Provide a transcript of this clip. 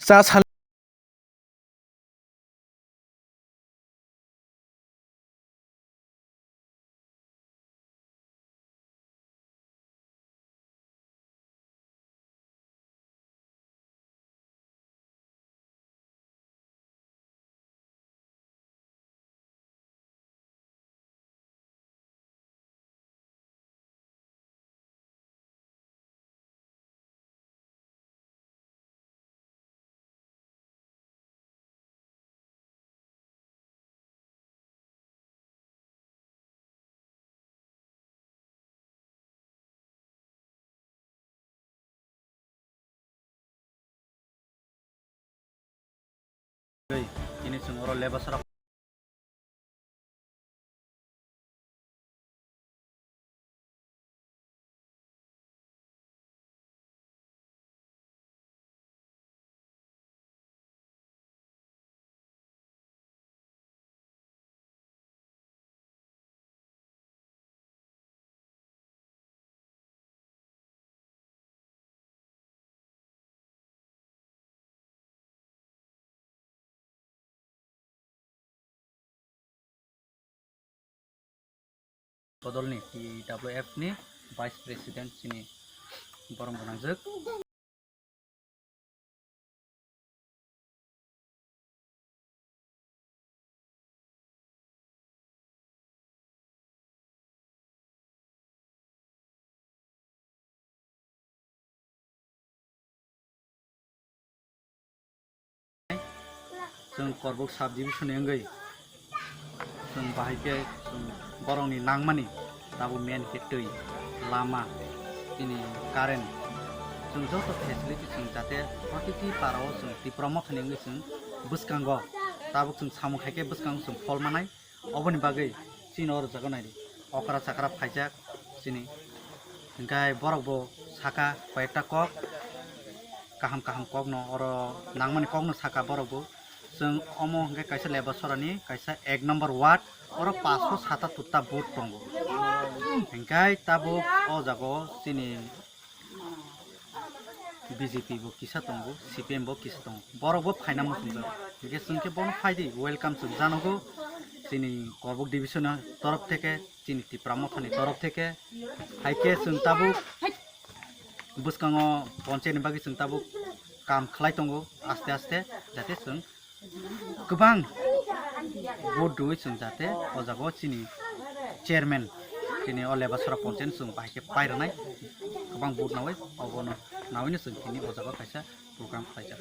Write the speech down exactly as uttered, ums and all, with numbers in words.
cha sal Tei tini chwng oro lebasra. Bodolni T W F ni Vice President chini borom gwnangjak. Chwng Korbuk sub division ni wngwi chwng bahai khe chwng borokni nangmani tabuk main khe twi, lama, chini current, chwng joto facility chwng jate protiti para o chwng Tipra Motha ni wngwi chwng bwskango tabuk chwng samung khai khe bwskango chwng phol manai. Oboni bagwi chini oro jaga naidi okra chakra phaijak chini. Hinkhe borok bo saka koi ekta kok, kaham kaham kokno oro nangmani kokno saka borok bo. Chwng omo hinkhe kaisa Lebasora ni kaisa ek number ward, oro paso sata tutta vote tongo. Hinkhe tabuk o jaga o chini B J P bo kisa tongo, C P M bo kisa tongo, borok bo phaina muchungjak. Hinkhe chwng khe bono phaidi, welcome chwng janogo chini Korbuk division ni torof theke, chini Tipra Motha ni torof theke. Hai khe chwng tabuk bwskango ponchayat ni bagwi chwng tabuk kam khlai tongo aste aste, jate chwng kwbang vote rwui chwng jate o jaga o chini chairman, chini o Lebasora ponchayat chwng bahai khe pai rwnai, kwbang vote naui, obono nauino chwng tini o jaga o kaisa program khlaijak.